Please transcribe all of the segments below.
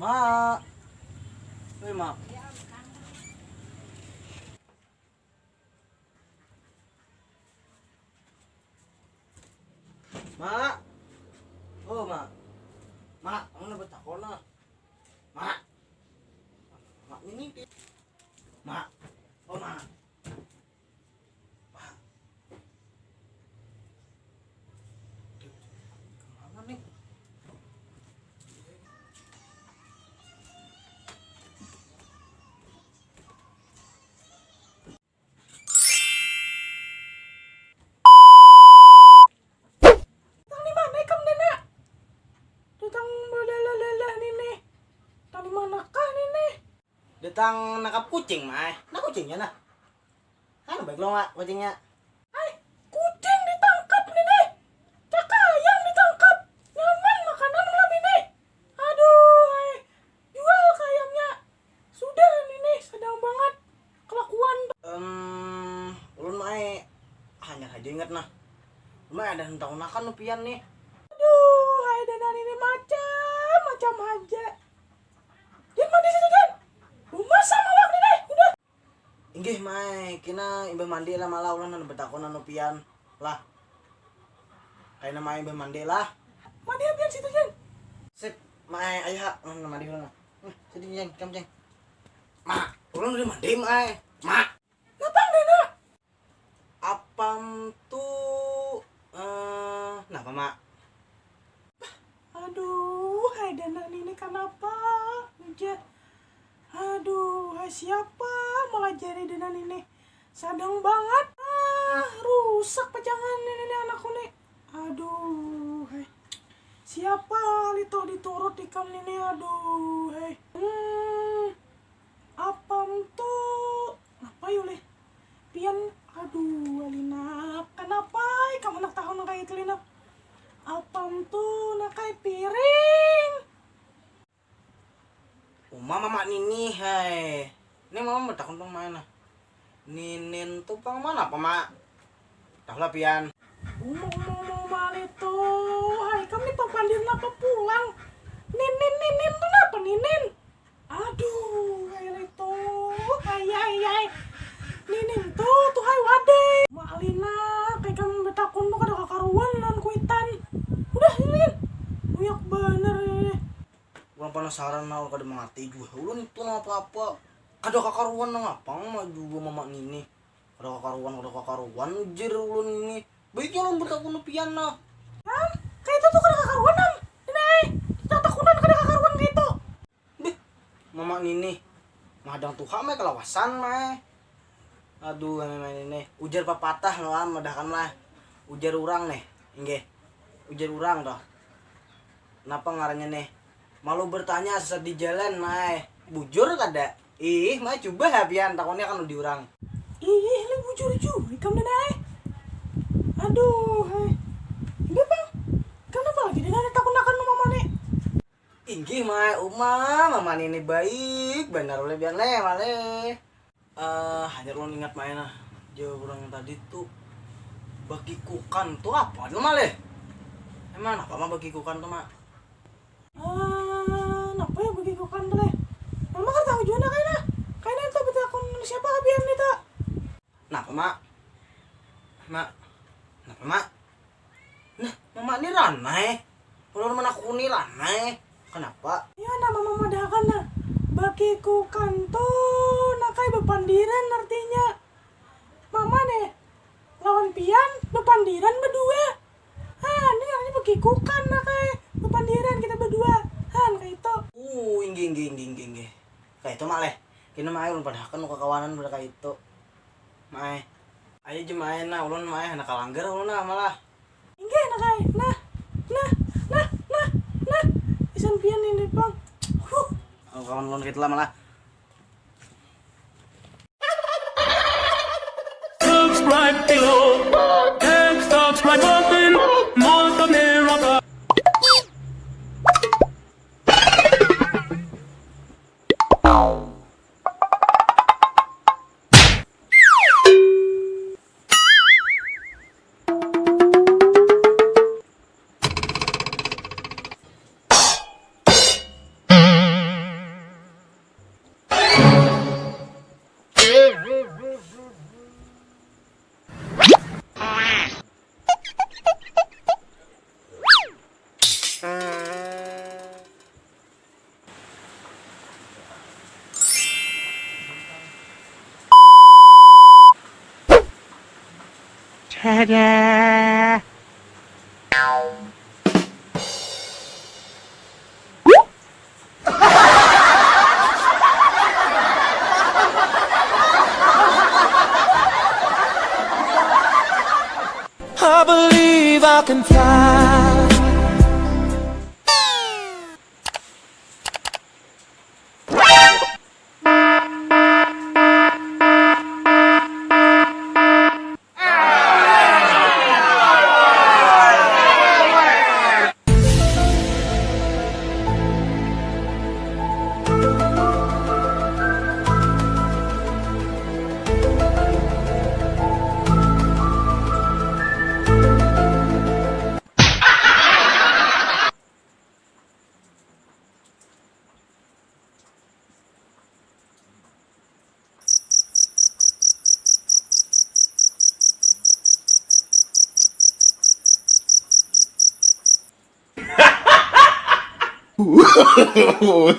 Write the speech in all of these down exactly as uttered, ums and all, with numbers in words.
Mak. Woi, Mak. Mak. Oh, Mak. Mak, kamu dapat takona. Mak. Mak ini. Mak. Oh, Mak. Mak. Kemana nih? Datang di mana ikam, Dana? Datang balalah-lalah nini. Datang di manakah nini? Datang nangkap kucing, Mai. Nah, kucingnya, nah. Anu, baik lo, Mak, kucingnya. Hai, kucing ditangkap nini. Cakayang ditangkap. Nyaman makanan malam ini. Aduh, hai. Jual ke ayamnya. Sudah nini, sadang bangat kelakuan. Em, ulun, Mai, hanyar haja ingat, nah. Ulun, Mai, ada hantakan akan pian nih. Aduh, hai, Dana nini macam-macam haja. Jan mandi situ, Jan. Rumasam awak ni, deh. Udah. Inggih, Mai. Kina imbah mandi lah, malah ulun handak batakun anu pian. Lah. Kaina, Mai, imbah mandi lah. Mandi pian situ, Jan. Sip, Mai, ayo ha. Ulun mandi dulu, nah. Hmm, sini, Jan, kam, Jan. Mak, ulun udah mandi, Mai. Mak. Napang, Dana? Apam tu, eh, napa, Mak? Aduh, hai Dana nini kanapa? Ujar. Aduh, hai siapa malajari Dana nini? Sadang bangat. Ah, rusak pacangan nini ni anakku ni. Aduh, hai. Siapa lito diturut ikam nini? Aduh, hai. Hmm. Apam tu napa yu lih? Pian, aduh, Alina, kanapa ikam handak tahu nang kaya itu, Lina? Apam tu nang kaya piring. Uma mama nini, hai. Ini mama batakun pang mana? Ninin tu pang mana apa, Mak? Tahulah pian. Uma, uma, uma, uma, itu. Hai, ikam ni papandir napa pulang? Ninin, ninin tu napa, ninin? Aduh, hai Rito, hai, hai, hai. Ninin tu, tu hai wadai. Mak Lina, kayak kamu betakun tu kada kakaruan lawan kuitan. Udah, ini kan. Banyak bener ini. Urang panasaran nah, kada mangarti jua ulun itu nang apa-apa. Kada kakaruan nang apa mama jua mama nini. Kada kakaruan, kada kakaruan ujar ulun ini. Baiknya ulun betakun pian nah. Nam, kayak itu tuh kada kakaruan, Nam. Ini ai, tatakunan kada kakaruan kayak itu. Bih, mama nini. Mahadang tuha mai kalawasan mai. Aduh, mama nini. Ujar papatah lah, madahkan lah. Ujar urang nih, inggih. Ujar urang toh. Napa ngarannya nih? Malu bertanya sesat di jalan, mai. Bujur kada? Ih, mai coba ha pian takuni akan di urang. Ih, lu bujur jua ikam nih, ai. Aduh, hai. Udah, Bang. Kenapa lagi dia nanya takun akan mama nih? Inggih, mai. Uma, mama nini baik banar ulih pian leh, maleh. Eh, hanyar ulun ingat, Mak, nah. Jawab urang yang tadi tu, bakikukan tu apa tu, Mak, leh? Emang apa, Mak, bakikukan tu, Mak? Ah, napa ya bakikukan tu, leh? Mama kada tahu jua nah, kaina. Kaina itu betakun siapa kabian itu. Napa, Mak? Mak. Napa, Mak? Nah, mama ni ranai. Ulun manakuni ranai. Kanapa? Ya, nah, mama madahakan, nah. Bakikukan tu, nah, kaya bapandiran artinya. Mama nih, lawan pian bapandiran badua. Ha, ini ngarannya bakikukan, nah, kaya bapandiran kita badua. Han, kaya itu. Uh, inggih, inggih, inggih, inggih, inggih. Kaya itu, Mak, leh. Kini, Mak, ai, ulun padahakan kakawanan pada kaya itu. Mak, ai. Ayo, Jum, ai, nah, ulun, Mak, ai, handak ka langgar ulun, nah, malah. Inggih, nah, ai. Nah, nah, nah, nah, nah. Isan pian ini, Bang. Huh. Kawan ulun kita lah, malah. Subscribe below and subscribe button. Most of them are Dadah. I believe I can fly.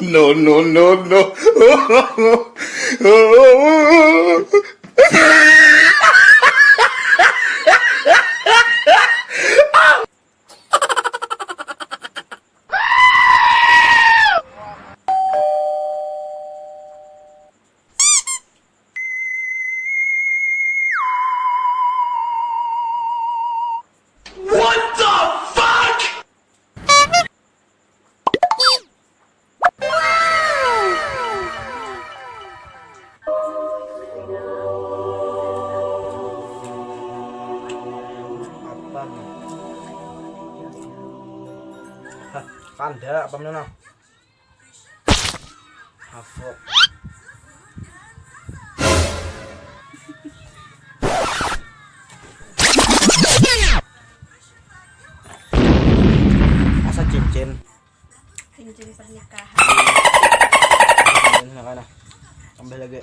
No, no, no, no. What the fuck? Apa nih? Hah, kanda apa mana? Hafok. Asa cincin. Cincin pernikahan. Cincin sana kana. Tambah lagi.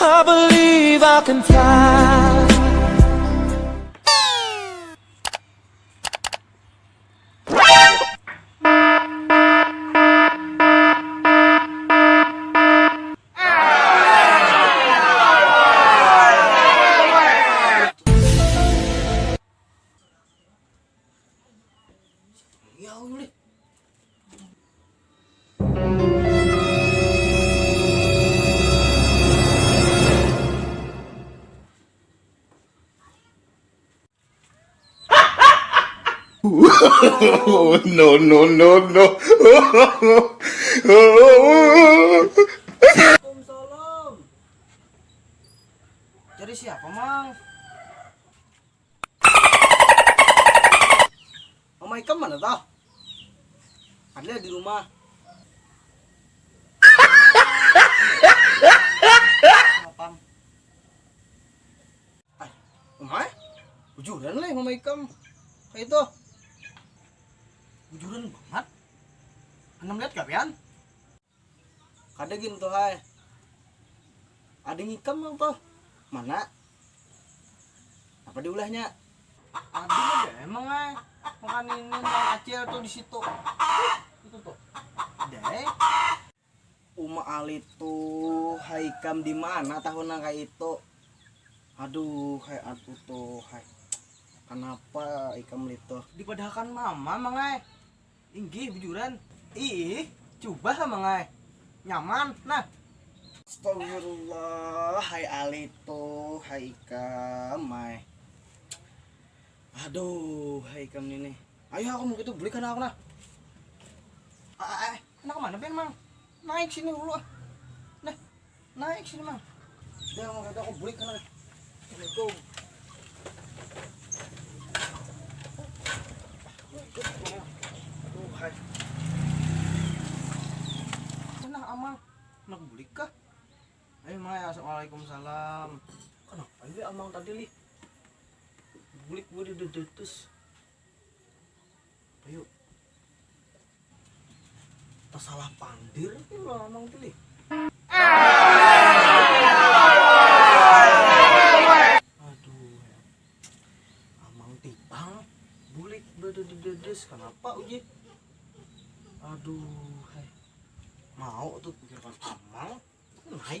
I believe I can fly. Ya Allah. No, no, no, no. Waalaikumsalam. Cari siapa, Mang? Mama ikam mana tah? Ada di rumah. Apam. Ay, umai. Bujuran leh mama ikam. Kayak itu. Bujuran banget. Anda melihat kalian? Kada gin tuh hai. Ada ngikam apa? Mana? Apa diulahnya? Ada ada emang ai. Makan ini yang acil tuh di situ. Itu tuh. Ada eh. Uma Ali tuh, hai ikam di mana tahun nang kayak itu? Aduh, hai aku tuh, hai. Kenapa ikam litu? Dipadahakan mama, Mang ai. Inggih, bujuran. Ih, coba ha, Mang ai. Nyaman, nah. Astagfirullah, hai Ali tuh, hai ikam, ai. Aduh, hai ikam ini. Ayo aku mau gitu beli karena aku nah. Ah, eh, anak mana pian, Mang? Naik sini dulu ah. Nah, naik sini, Mang. Dah, Mang, aku bulik kana. Assalamualaikum. Aduh, hai. Waalaikumsalam. Kenapa ini amang tadi, Lih? Bulik gue di dedetus. Ayo. Tasalah pandir ini lo amang tadi, Lih. Aduh. Amang tibang bulik dededes, kenapa uji? Aduh, hai. Mau tuh pikirkan amang. Naik.